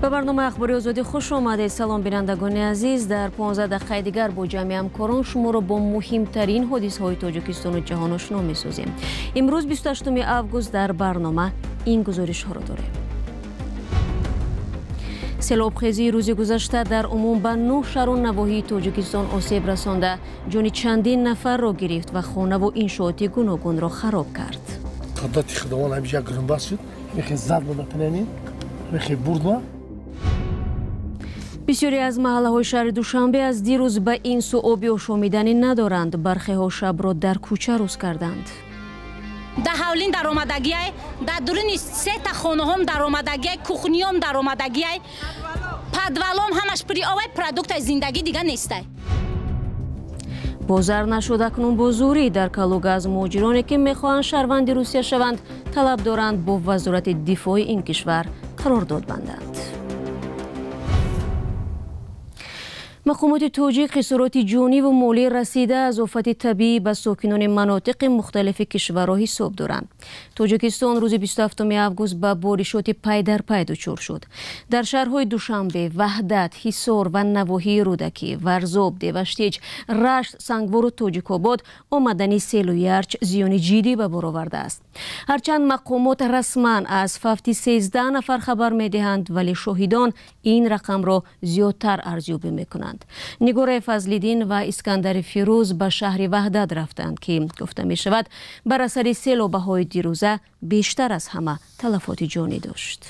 Ба барномаи Ахбори Озодӣ хуш омадед. Салом, бинандагони азиз. Дар 15 дақиқаи дигар бо ҷамъи ҳамкорон шуморо бо муҳимтарин ҳодисаҳои Тоҷикистону ҷаҳон ошно месозем. Имрӯз 28 август дар барнома ин гузоришҳоро дорем. Селобхезии рӯзи гузашта дар умум ба 9 шаҳру навоҳии Тоҷикистон осеб расонда, ҷони чандин нафарро гирифт ва хонаву иншооти гуногунро хароб кард. Қудрати Худованд ҳамиша гурумбаст шуд, мехе зад буда панами, мехе бурд. Бисёре аз маҳаллаҳои шаҳри Душанбе аз дирӯз ба ин сӯ оби ошомиданӣ надоранд. Бархеҳо шабро дар кӯча рӯз карданд. Дар ҳавлин даромадагиай, дар дуруни сета хонаҳом даромадагиай, кухниём даромадагиай, подвалом ҳамаш пури овай, продуктаи зиндагӣ дига нестай. Бозар нашуд акнун бо зӯрӣ. Дар Калуга аз муҳоҷироне ки мехоҳанд шаҳрванди Русия шаванд, талаб доранд бо вазорати дифои ин кишвар қарордод банданд. Мақомоти тоҷик хисороти ҷониву молӣ расида аз офати табиӣ ба сокинони манотиқи мухталифи кишварро ҳисоб доранд. Тоҷикистон рӯзи 27 август ба боришоти пай дар пай дучор шуд. Дар шаҳрҳои Душанбе, Ваҳдат, Ҳисор ва навоҳии Рӯдакӣ, Варзоб, Деваштич, Рашт, Сангвору Тоҷикобод омадани селу ярч зиёни ҷиддӣ ба бор овардааст. Ҳарчанд мақомот расман аз фавти 13 нафар хабар медиҳанд, вале шоҳидон ин рақамро зиёдтар арзёбӣ мекунанд. Нигораи Фазлиддин ва Искандари Фирӯз ба шаҳри Ваҳдат рафтанд, ки гуфта мешавад бар асари селобаҳои дирӯза бештар аз ҳама талафоти ҷонӣ дошт.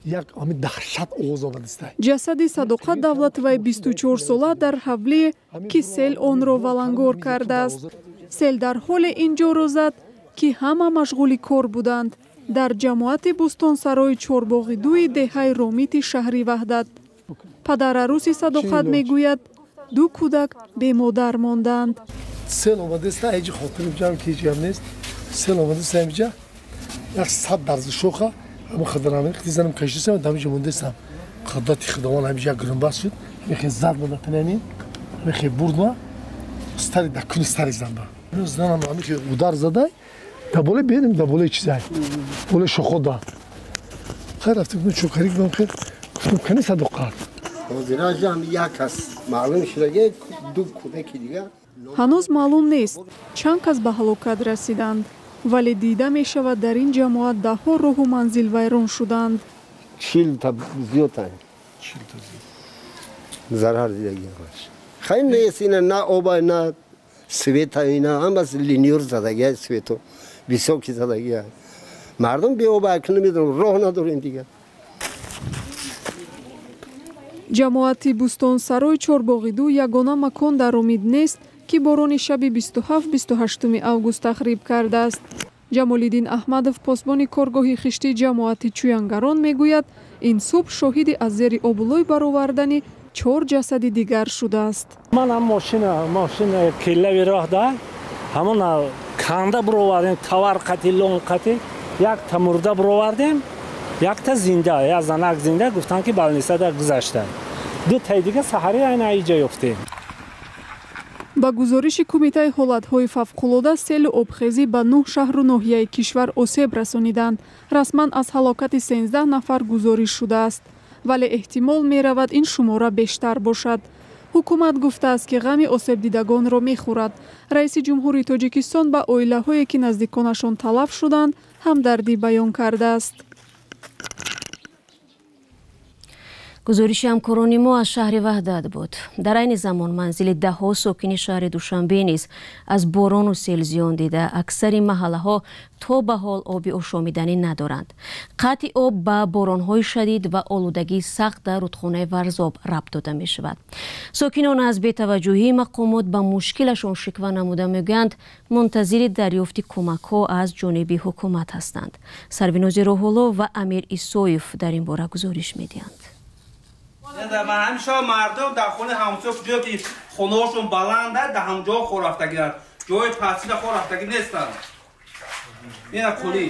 Як ҳамин даҳшат оғоз омадиста. Ҷасади Садоқат Давлатоваи 24 сола дар ҳавлие, ки сел онро валангор кардааст. Сел дар ҳоле ин ҷоро зад, ки ҳама машғули кор буданд дар ҷамоати Бӯстонсарои Чорбоғи дуи деҳаи Ромити шаҳри Ваҳдат. Падарарӯси Садоқат мегӯяд, ду кӯдак бемодар мондаанд. Сел омадеста, ҳеҷ хотирим ҷамъ ки ҳеҷ гап нест. Сел омадеста, ҳамиҷа як сад дарзи шоха ҳама хидарами занам кашидасам, ҳамиҷа мондестам. Қудрати Худованд ҳамиҷа гурумбаст шуд, мехе зад буда панами, мехе бурд ма стари да куни стари занба. Занам ҳамихе удар задай, да боле беним, да боле чизай. Боле шохо да. Хайр, рафтем чокари гуфтам, хер гуфтам, кани Садоқат. Ҳозираҷам як кас маълум шудаги, ду кӯдаки дигар. Ҳанӯз маълум нест, чанд кас ба ҳалокат расиданд, вале дида мешавад, дар ин ҷамоат даҳҳо роҳу манзил вайрон шуданд. 40 та зиёдтан зарар дидаги ҳамаш. Хай, нест ина, на оба, на света, ина ҳамас линёр задагия, свету высокий задагия. Мардум беоба, акну медонам, роҳ надорем дигар. Ҷамоати Бӯстонсарои Чорбоғи ду ягона макон дар Ромит нест, ки борони шаби 27-28 август тахриб кардааст. Ҷамолиддин Аҳмадов, посбони коргоҳи хиштии ҷамоати Чӯянгарон, мегӯяд, ин субҳ шоҳиди аз зери обулой баровардани чор ҷасади дигар шудааст. Манам мошина келлави роҳ да ҳамон канда буровардем, тавар қати, лон қати. Якта мурда буровардем, якта зинда, як занак зинда, гуфтанд, ки больницада гузашта. Ду таи дига саҳари айна иҷа ёфтем. Ба гузориши Кумитаи ҳолатҳои фавқулода, селу обхезӣ ба нӯҳ шаҳру ноҳияи кишвар осеб расониданд. Расман аз ҳалокати 13 нафар гузориш шудааст, вале эҳтимол меравад, ин шумора бештар бошад. Ҳукумат гуфтааст, ки ғами осебдидагонро мехӯрад. Раиси ҷумҳури Тоҷикистон ба оилаҳое, ки наздиконашон талаф шуданд, ҳамдардӣ баён кардааст. Гузориши ҳамкорони мо аз шаҳри Ваҳдат буд. Дар айни замон манзили даҳҳо сокини шаҳри Душанбе низ аз борону сел зиён дида, аксари маҳаллаҳо то ба ҳол оби ошомиданӣ надоранд. Қатъи об ба боронҳои шадид ва олудагии сахт дар рудхонаи Варзоб рабт дода мешавад. Сокинон аз бетаваҷҷӯҳии мақомот ба мушкилашон шиква намуда, мегӯянд, мунтазири дарёфти кӯмакҳо аз ҷониби ҳукумат ҳастанд. Сарвинози Роҳулло ва Амир Исоев дар ин бора гузориш медиҳанд. Ҳамеша мардум дар хонаи ҳамсоя, ҷое ки хонаҳошон баланда, дар ҳамҷо хор рафтагианд, ҷои пастида хор рафтагӣ нестанд. Ина қулӣ.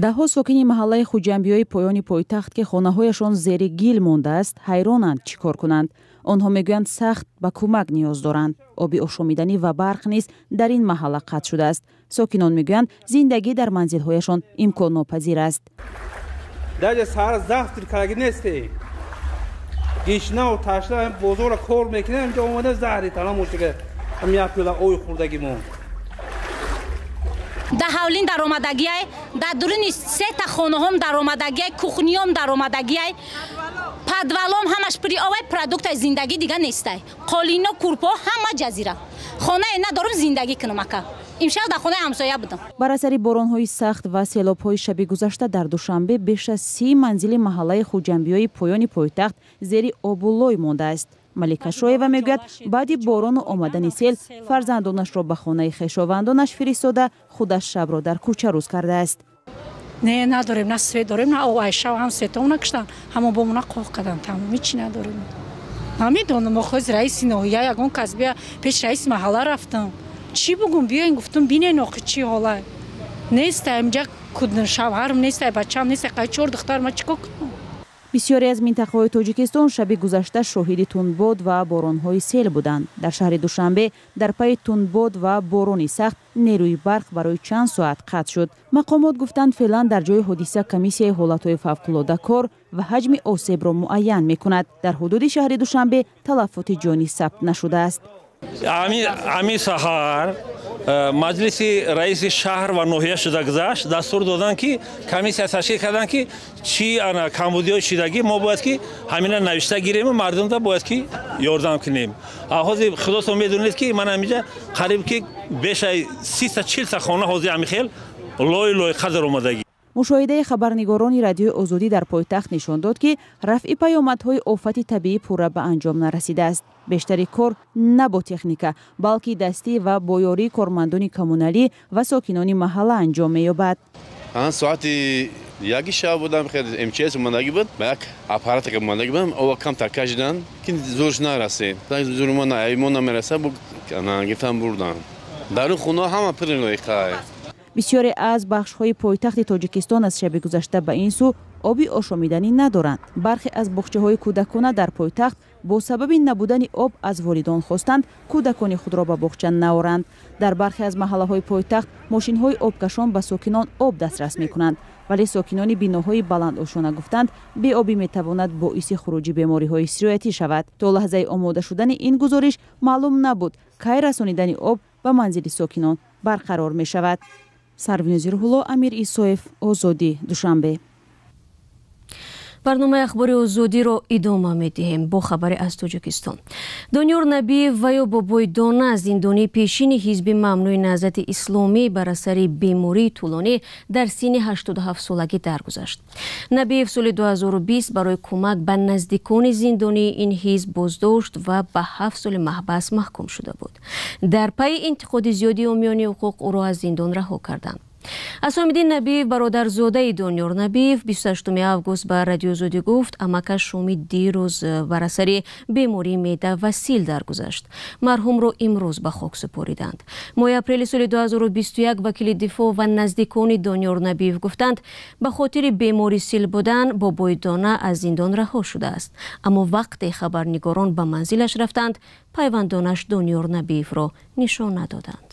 Даҳҳо сокини маҳаллаи Хуҷамбиёи поёни пойтахт, ки хонаҳояшон зери гил мондааст, ҳайронанд, чӣ кор кунанд. Онҳо мегӯянд, сахт ба кӯмак ниёз доранд. Оби ошомиданӣ ва барқ низ дар ин маҳалла қатъ шудааст. Сокинон мегӯянд, зиндагӣ дар манзилҳояшон имконнопазир аст. Даже сар завтр кардаги нестем. Гишна ва ташна бозорро кор мекунем, инҷо омада заҳри талам ошига ҳам як пиёла ой хӯрдагимон. Дар ҳавлин даромадагиай, дар дуруни сета хонаҳом даромадагиай, кухниём даромадагиай, подвалом ҳамаш пури овай, продуктай зиндагӣ дига нестай. Қолино, курпо ҳама ҷазира. Хонае надорум зиндагӣ кунам ака. Имшаб дар хонаи ҳамсоя будам. Бар асари боронҳои сахт ва селобҳои шаби гузашта дар Душанбе беш аз 30 манзили маҳаллаи Хуҷамбиёи поёни пойтахт зери обу лой мондааст. Малика Шоева мегӯяд, баъди борону омадани сел фарзандонашро ба хонаи хешовандонаш фиристода, худаш шабро дар кӯча рӯз кардааст. Не, надорем, на свет дорем, на об, айшав ҳам светом накуштан, ҳамон бомона қоқ кадан, тамом, ҳичи надорем. Намедонам, охоз раиси ноҳия ягон кас бия, пеш раиси маҳалла рафтам. Чӣ бугум, биёин гуфтум, бинен охи чӣ ҳолай. Нестай, инҷа шавҳарм нестай, бачам нестай, қай чор духтар, ма чӣ кор кунам? Бисёре аз минтақаҳои Тоҷикистон шаби гузашта шоҳиди тундбод ва боронҳои сел буданд. Дар шаҳри Душанбе дар пайи тундбод ва борони сахт нерӯи барқ барои чанд соат қатъ шуд. Мақомот гуфтанд, феълан дар ҷои ҳодиса комиссияи ҳолатҳои фавқулода кор ва ҳаҷми осебро муайян мекунад. Дар ҳудуди шаҳри Душанбе талафоти ҷонӣ сабт нашудааст. Ами саҳар маҷлиси раиси шаҳр ва ноҳия шуда гузашт, дастур доданд, ки комиссия ташкил карданд, ки чӣ ана камбудиҳои шидагӣ мо бояд ки ҳамина навишта гирему мардумда бояд ки ёрдам кунем. Ҳозир худотон медонед, ки ман ҳаминҷа қариб ки бешаи 30-та 40-та хона ҳозир ҳамин хел лой лой қадр омадагӣ. Мушоҳидаи хабарнигорони Радиои Озодӣ дар пойтахт нишон дод, ки рафъи паёмадҳои офати табиӣ пурра ба анҷом нарасидааст. Бештари кор на бо техника, балки дастӣ ва бо ёрии кормандони коммуналӣ ва сокинони маҳалла анҷом меёбад. Соати яки шаб будам, МЧС омадагӣ буд, ба як аппарат омадагӣ будам, ова камтар кашидан, ки зӯрш нарасид. Зӯри мо мо намерасад, гирифтан бурдан. Дар он хона ҳама пури лоиқай. Бисёре аз бахшҳои пойтахти Тоҷикистон аз шаби гузашта ба ин сӯ оби ошомиданӣ надоранд. Бархе аз боғчаҳои кӯдакона дар пойтахт бо сабаби набудани об аз волидон хостанд кӯдакони худро ба боғча наоранд. Дар бархе аз маҳаллаҳои пойтахт мошинҳои обкашон ба сокинон об дастрас мекунанд, вале сокинони биноҳои баландошона гуфтанд, беобӣ метавонад боиси хуруҷи бемориҳои сироятӣ шавад. То лаҳзаи омода шудани ин гузориш маълум набуд, кай расонидани об ба манзили сокинон барқарор мешавад. Сарвинозир Ҳулло, Амир Исоев, Озодӣ, Душанбе. Барномаи ахбори Озодиро идома медиҳем бо хабаре аз Тоҷикистон. Дониёр Набиев ва ё Бобои Дона, зиндонии пешини ҳизби мамнӯи Наҳзати Исломӣ, бар асари бемории тӯлонӣ дар синни 87 солагӣ даргузашт. Набиев соли 2020 барои кӯмак ба наздикони зиндонии ин ҳизб боздошт ва ба 7 соли маҳбас маҳкум шуда буд. Дар пайи интиқоди зиёди ҳомиёни ҳуқуқ ӯро аз зиндон раҳо карданд. Асомиддин Набиев, бародарзодаи Дониёр Набиев, 28 август ба Радиои Озодӣ гуфт, амакаш шоми дирӯз бар асари бемории меъда ва сил даргузашт. Марҳумро имрӯз ба хок супориданд. Моҳи апрели соли 2021 вакили дифоъ ва наздикони Дониёр Набиев гуфтанд, ба хотири бемори сил будан Бобои Дона аз зиндон раҳо шудааст. Аммо вақте хабарнигорон ба манзилаш рафтанд, пайвандонаш Дониёр Набиевро нишон надоданд.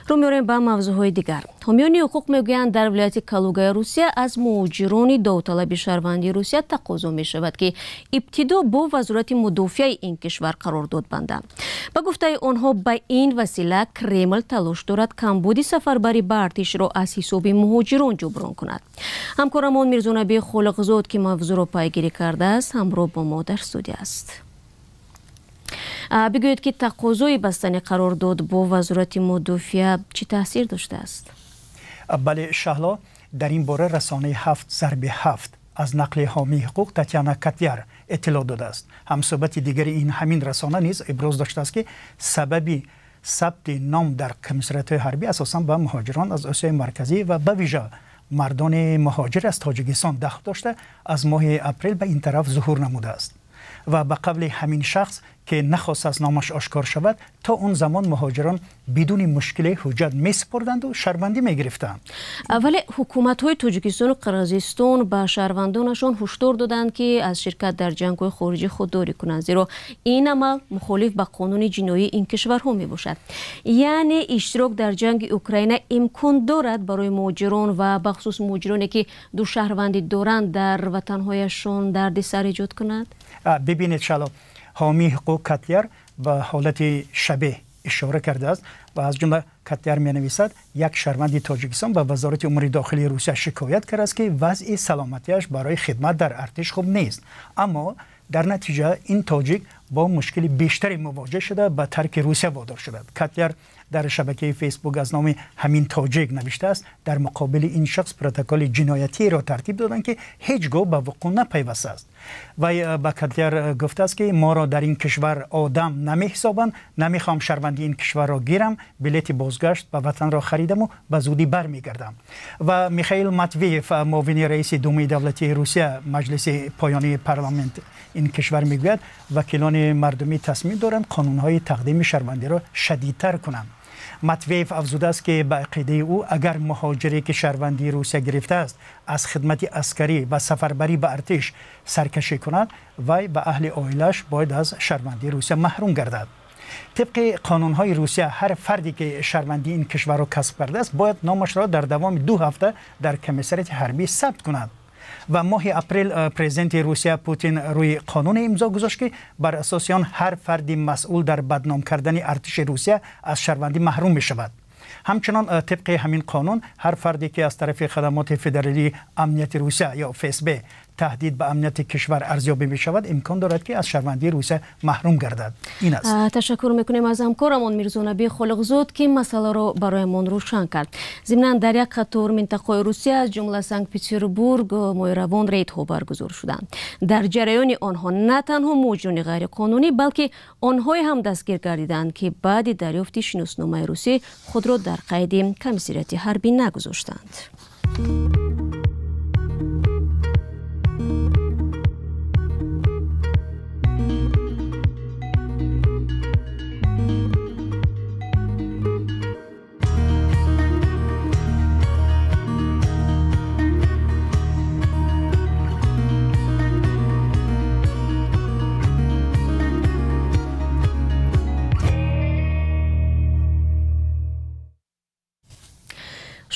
Рӯ меорем ба мавзӯъҳои дигар. Ҳомиёни ҳуқуқ мегӯянд, дар вилояти Калугаи Русия аз муҳоҷирони довталаби шаҳрвандии Русия тақозо мешавад, ки ибтидо бо вазорати мудофиаи ин кишвар қарордод банданд. Ба гуфтаи онҳо, ба ин васила Кремл талош дорад камбуди сафарбарӣ ба артишро аз ҳисоби муҳоҷирон ҷуброн кунад. Ҳамкорамон Мирзонаби Холиқзод, ки мавзӯъро пайгирӣ кардааст, ҳамроҳ бо мо дар студия аст. Бигӯед, ки тақозои бастани қарордод бо вазорати мудофиа чӣ таъсир доштааст? Бале, Шаҳло, дар ин бора расонаи 7x7 аз нақли ҳомии ҳуқуқ Татяна Катяр иттилоъ додааст. Ҳамсӯҳбати дигари ин ҳамин расона низ иброз доштааст, ки сабаби сабти ном дар комиссариятҳои ҳарбӣ асосан ба муҳоҷирон аз Осиёи Марказӣ ва ба вижа мардони муҳоҷир аз Тоҷикистон дахл дошта, аз моҳи апрел ба ин тараф зуҳур намудааст. Ва ба қавли ҳамин шахс ки нахост аз номаш ошкор шавад, то он замон муҳоҷирон бидуни мушкиле ҳуҷҷат месупурданду шаҳрвандӣ мегирифтанд. Вале ҳукуматҳои Тоҷикистону Қирғизистон ба шаҳрвандонашон ҳушдор доданд, ки аз ширкат дар ҷангҳои хориҷӣ худдорӣ кунанд, зеро ин амал мухолиф ба қонуни ҷиноии ин кишварҳо мебошад. Яъне иштирок дар ҷанги Украина имкон дорад барои муҳоҷирон ва бахусус муҳоҷироне ки ду шаҳрвандӣ доранд дар ватанҳояшон дарди сар эҷод кунад? Бибинед шало, ҳомии ҳуқуқ Котляр ба ҳолати шабеҳ ишора кардааст ва аз ҷумла Котляр менависад, як шаҳрванди Тоҷикистон ба Вазорати умури дохилии Русия шикоят кардааст, ки вазъи саломатиаш барои хидмат дар артиш хуб нест. Аммо дар натиҷа ин тоҷик бо мушкили бештаре мувоҷеҳ шуда ба тарки Русия водор шудад. Котляр дар шабакаи Фейсбук аз номи ҳамин тоҷик навиштааст, дар муқобили ин шахс протоколи ҷиноятиро тартиб доданд, ки ҳеҷ гоҳ ба вуқӯъ напайвастааст. Вай ба Котляр гуфтааст, ки моро дар ин кишвар одам намеҳисобанд, намехоҳам шаҳрванди ин кишварро гирам, билети бозгашт ба ватанро харидаму ба зудӣ бармегардам. Ва Михаил Матвеев, муовини раиси Думаи давлатии Русия, маҷлиси поёнии парламент ин кишвар, мегӯяд вакилони мардумӣ тасмим доранд қонунҳои тақдими шаҳрвандиро шадидтар кунанд. Матвеев афзудааст, ки ба ақидаи ӯ агар муҳоҷире ки шаҳрвандии Русия гирифтааст аз хидмати аскарӣ ва сафарбарӣ ба артиш саркашӣ кунад, вай ба аҳли оилааш бояд аз шаҳрвандии Русия маҳрум гардад. Тибқи қонунҳои Русия ҳар фарде ки шаҳрвандии ин кишварро касб кардааст бояд номашро дар давоми 2 ҳафта дар комиссариати ҳарбӣ сабт кунад. Ва моҳи апрел президенти Русия Путин рӯи қонуне имзо гузошт, ки бар асоси он ҳар фарди масъул дар бадном кардани артиши Русия аз шаҳрвандӣ маҳрум мешавад. Ҳамчунон тибқи ҳамин қонун ҳар фарде ки аз тарафи хадамоти федералии амнияти Русия ё ФСБ таҳдид ба амнияти кишвар арзёбӣ мешавад, имкон дорад ки аз шаҳрвандии Русия маҳрум гардад. Ин аст. Ташаккур мекунем аз ҳамкорамон Мирзонаби Холиқзод, ки масъаларо бароямон рӯшан кард. Зимнан дар як қатор минтақаҳои Русия аз ҷумла Санкт-Петербург моҳи равон рейдҳо баргузор шуданд. Дар ҷараёни онҳо на танҳо муҳоҷирони ғайриқонунӣ, балки онҳое ҳам дастгир гардиданд, ки баъди дарёфти шиносномаи русӣ худро дар қайди комиссариати ҳарбӣ нагузоштанд.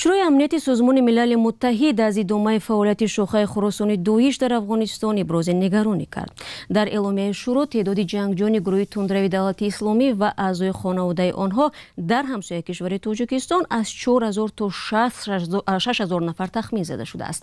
Шӯрои амнияти Созмони Милали Муттаҳид аз идомаи фаъолияти шохаи Хуросони Доиш дар Афғонистон ибрози нигаронӣ кард. Дар эъломияи шӯро теъдоди ҷангҷӯёни гурӯҳи тундрави давлати исломӣ ва аъзои хонаводаи онҳо дар ҳамсояи кишвари Тоҷикистон аз 4000 то 6000 нафар тахмин зада шудааст.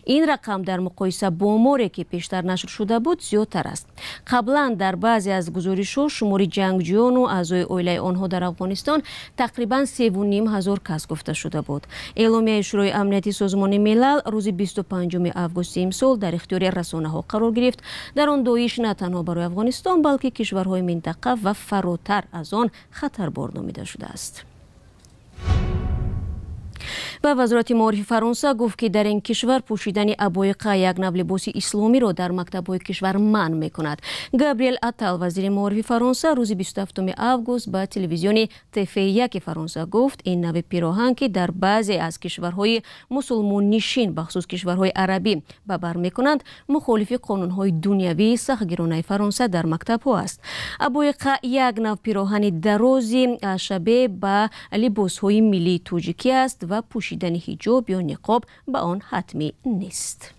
Ин рақам дар муқоиса бо оморе ки пештар нашр шуда буд зиёдтар аст. Қаблан дар баъзе аз гузоришҳо шумори ҷангҷӯёну аъзои оилаи онҳо дар Афғонистон тақрибан 3500 кас гуфта шуда буд. Эъломияи Шӯрои амнияти Созмони Милал рӯзи 25 августи имсол дар ихтиёри расонаҳо қарор гирифт. Дар он Доиш на танҳо барои Афғонистон, балки кишварҳои минтақа ва фаротар аз он хатарбор номида шудааст. Ва Вазорати маорифи Фаронса гуфт, ки дар ин кишвар пӯшидани абоиқа, як нав либоси исломиро дар мактабҳои кишвар манъ мекунад. Габриэл Атал, вазири маорифи Фаронса, рӯзи 27 август ба телевизиони ТФ1 Фаронса гуфт, ин нави пироҳан, ки дар баъзе аз кишварҳои мусулмоннишин, бахусус кишварҳои арабӣ ба бар мекунанд, мухолифи қонунҳои дунявии сахтгиронаи Фаронса дар мактабҳо аст. Абоиқа як нав пироҳани дарози шабеҳ ба либосҳои миллии тоҷикӣ аст ва пӯшидани ҳиҷоб ё ниқоб ба он ҳатмӣ нест.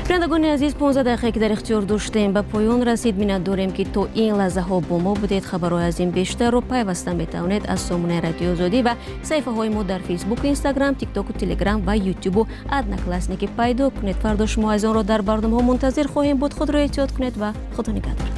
Бинандагони азиз, 15 дақиқае ки дар ихтиёр доштем ба поён расид. Миннатдорем, ки то ин лаҳзаҳо бо мо будед. Хабарҳои аз ин бештарро пайваста метавонед аз сомонаи Радиои Озодӣ ва саҳифаҳои мо дар Фейсбук, Инстаграм, Тиктоку, Телеграм ва Ютубу Одноклассники пайдо кунед. Фардо шумо аз онро дар барномаҳо мунтазир хоҳем буд. Худро эҳтиёт кунед ва Худо нигаҳдор.